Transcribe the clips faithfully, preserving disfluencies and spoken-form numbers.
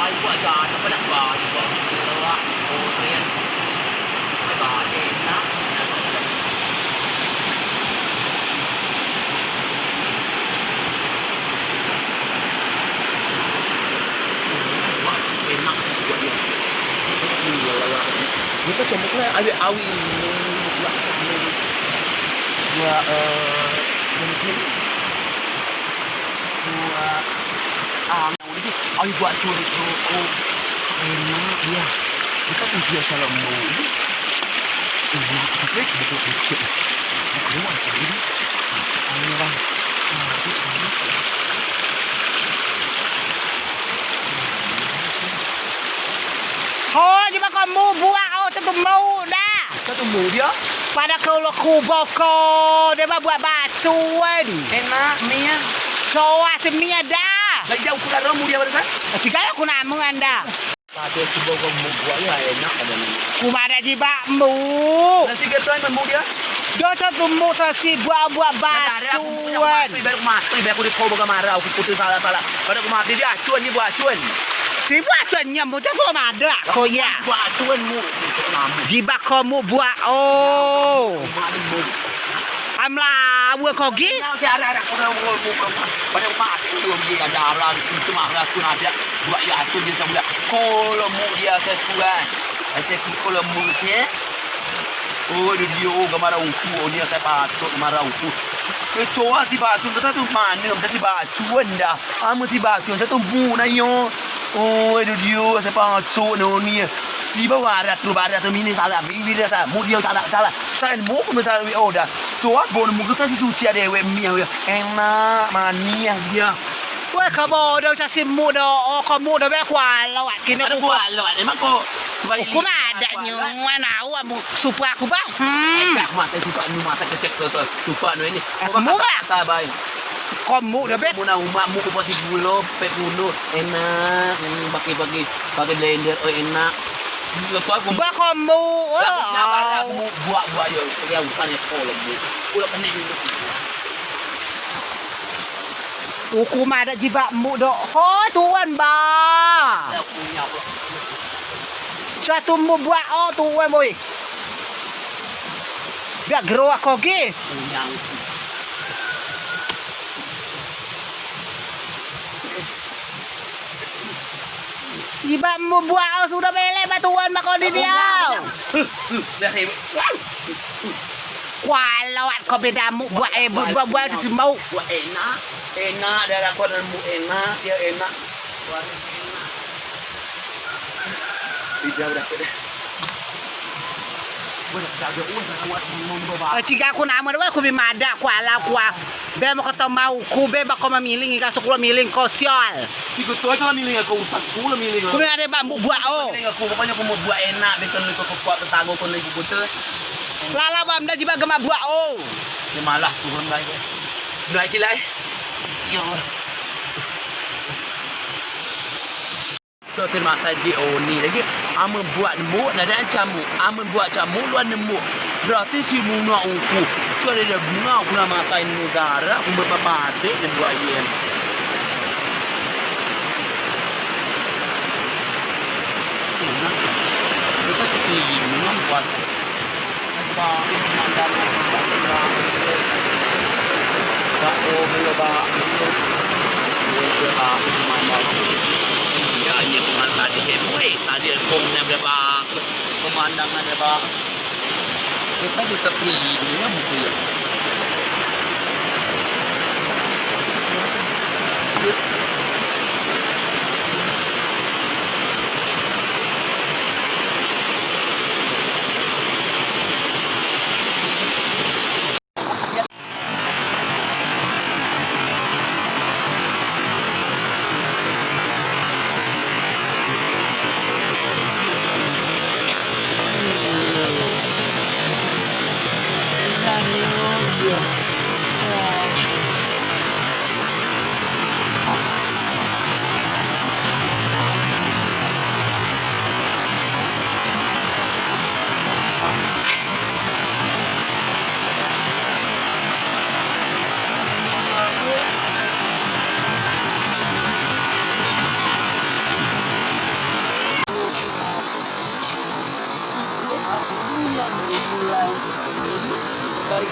Ai, buat jano, padeak bae, buat keluak, goreng. Ai, bae, enak. Buat enak, buat dia. Ini lah, lah, lah. Ini kan cemuk lah, awet-awet ini, buat, buat, eh, mungkin buat, ah, Ai, buat suruh tu, oh. Enak dia. Kita pun dia salah mau. Enak, sampai betul-betul. Nak keluar kali ni. Ayo, bang. Ho, jibeak ko muk buak o, coa tumbuh da. Coa tumbuh dia. Padeak ko lok kubur ko, de ba buak bacun. Enak, mie. Coa si mie da. Lagi jauh ku daro muk dia baru kan? Cigai ku namen anda. Padeak coa ko muk buak yo, enak ade ni. Ku madeak jibeak muk. Nasi getoi muk dia. Do coa tumbuh, coa si buak-buak bacun. Ibarat ku mati, ibarat ku di ko boga marah, ku putus salah-salah. Padeak ku mati, dia acun, dia buak acun. Si buak acun nyem, coa ku madeak ko ya. Buak acun muk. Jibeak ko muk buak o. Am lawe ko gi. Padeak ku mati, dia ada arah, itu marah, ku nadeak. Buak ya acun dia, coa buak. Ko lok muk dia, saya tuan. Saya tuan ko lok muk, cek. Oh, dio, dio, ga marah uku, oh, dio, saya pacok, ga marah uku. Kecoa si bacun, kata tu mane, kata si bacun da. Amen si bacun, saya tumbuh na yo. Oh, dio, dio, saya pacok, no, ni. Si ba warat tu, warat tu, mini salah, mini, mini salah, mu dio salah, salah. Saya mu, ku salah, wi, oh, da. Coa, bo, mu kata si cuci ade, wi, mi, wi. Enak, manis, dia. Weh, ko bodo, coa si muk do, o, ko muk do, be, kualo, wak, kini. Ade ku kualo, wak, emang ko. Ku madeak nyuan, au, muk supa ku ba. Hmm. Cak masak supa, nu masak kecek tu, tu. Supa nu ini. Ko ba muk kata, kata bae. Ko muk do, be. Muna umak, muk ku pati gulo, pek gulo. Enak, hmm, pakai, pakai, pakai blender, oh, enak. Lepas ku ba ko muk, oh. Muk buak, buak, yo. Pakai urusan ya, ko lok muk. Ku lok kena dulu. Uku madeak jibeak muk do. Ho, tuan ba. Coa tumbuh buak o, tuan, boi. Biak geroak ko gi. Jibeak muk buak o, sudo belek ba tuan ba ko di diau. Kualo, wak, ko beda muk buak, eh, bu-, buak, buak si muk. Buak enak, enak, darah ko dan muk enak, dia enak. Buak enak. Tidak, udah, udah. Udah, udah, udah, udah, udah, udah, udah. Eh, cigai ku namen, weh, ku bi madeak, kualo, kua. Be mako temau ku, be ba ko memiling, ikan sekulo miling, ko sial. Iku tu aja lah miling aku, urusan ku lah miling. Ku miling ade bambu buak, oh. Miling aku, pokoknya aku mau buak enak, be kena kau kuat tetangga kau lagi putus. Lala bam dah jibeak gemak buak, oh. Dia malas turun lagi. Udah lagi lah, eh. Ya Allah. Coa terima kasih di oni lagi. Amen buak nembuk, nadeak camuk. Amen buak camuk, luan nembuk. Berarti si munok uku. Coa ade bunga, uku nak matai negara, uku berpapadek nembuk ayen. Kita sepi, bunga buat. Pemandangan ya, Pak. Kita di tepi ini ya, buku ya.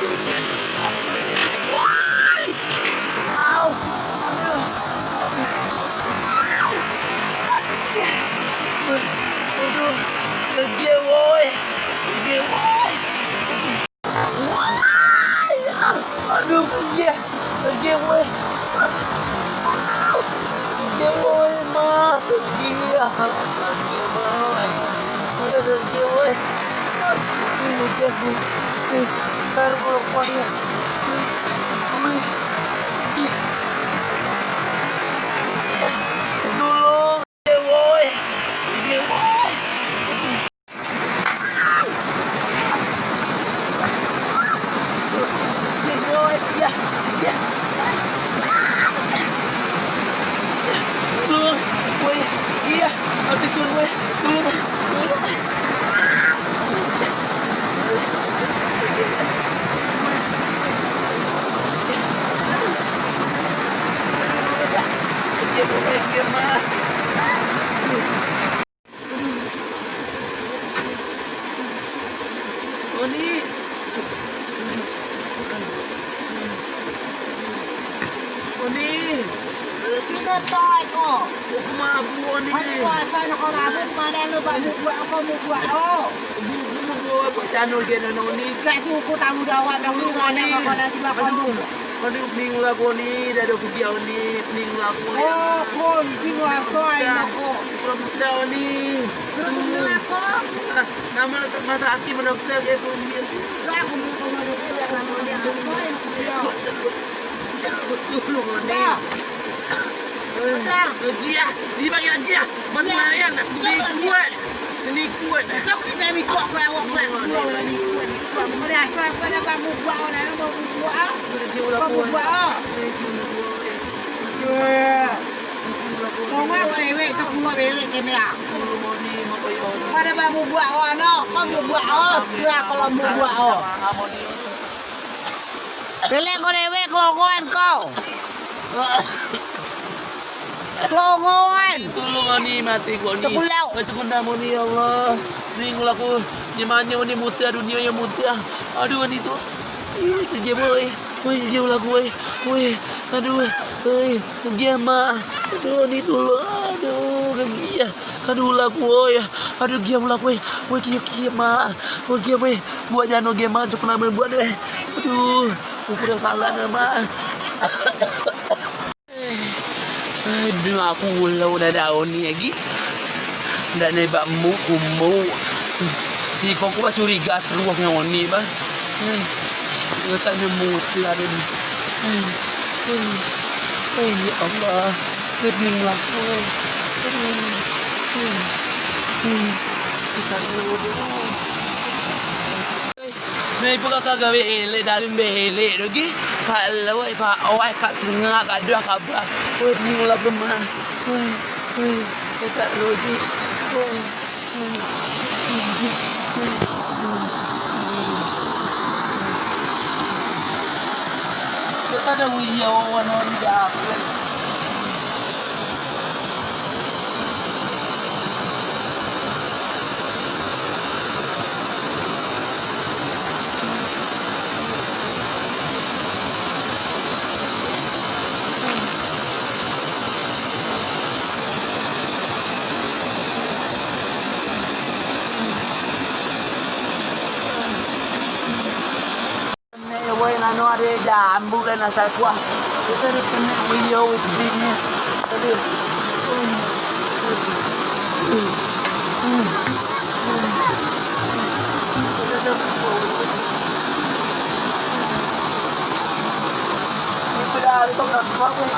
Aduh, legi woi. Legi woi. Woi. Aduh, legi. Legi woi. Legi woi, ma. Legi, ah. Legi woi. Legi woi. Legi woi. Ntar gua lupa ya. Woi. Tulung. Oni. Oni. Sino toi ko. Uku mabuk, Oni. Hari puasa no ko mabuk, mana lo ba mabuk, apa mabuk, oh. Mabuk, mabuk, apa channel dia, Oni? Gak suku tanggung jawab, tanggung jawab, Oni. Apa nanti bakal. Aduh. Aduh, pening ulah ko ni, dak ado kerjo ni, pening ulah ko. Oh, ko, pening ulah ko, ai, nak ko. Belum buta ni. Belum buta ko. Ah, nama masak hati mana buta ke pun dia. Lah, aku mau ke mana buta, nama dia apa, ai, nak ko. Tolong ni. Dah. Dah. Lagi ah, ni bagi lagi ah. Mana yang nak beli kuat. Ini kuat. Kau kena ni kuat, kuat, awak kuat. Kuat, kuat, ni kuat, ni kuat. Bukan dah, kuat, kuat, dah bangun buat orang, dah bangun buat, ah. Bangun buat, ah. Eh. Mau nggak, mau lewat, tak keluar belek, kena, ah. Pada bangun buat, oh, no. Kau mau buat, oh, setelah kalau mau buat, oh. Belek ko dewek, kelongoan ko. Kelongoan. Tolong ani, mati ko ni. Tekulau. Baca benda mo ni, ya Allah. Ni ngelaku nyemanya ni mutia, dunia yang mutia. Aduh, ani tu. Ih, kerja boy. Woi, kerja ulah ku, woi. Woi, aduh, woi. Kerja mak. Aduh, ani tolong. Aduh, kerja. Aduh, ulah ku, woi. Aduh, kerja ulah ku, woi. Woi, kerja, kerja mak. Woi, kerja, woi. Buat jano game, cukup nama buat deh. Aduh, uku dah salah nama. Aduh, aku ulau dah daun ni lagi. Ndak nebak muk, kumuk. Iko ku ba curiga terus ngan oni ba. Letak nemu tu ada ni. Hei, ya Allah. Pening lah. Kita dulu. Nah, ipe kaka gawe elek, dalem be elek dogi. Kak lewat, kak owai, kak tengah, kak dua, kak ba. Woi, ni ulah belum mah. Woi, woi, kak logi. Woi. Kita ada uyo, wana, wana, wana. Nek woi nano ade jambu dan asal kuah. Kita ade kena wio witri ni. Aduh. Ini pada hari tu nak kuah woi.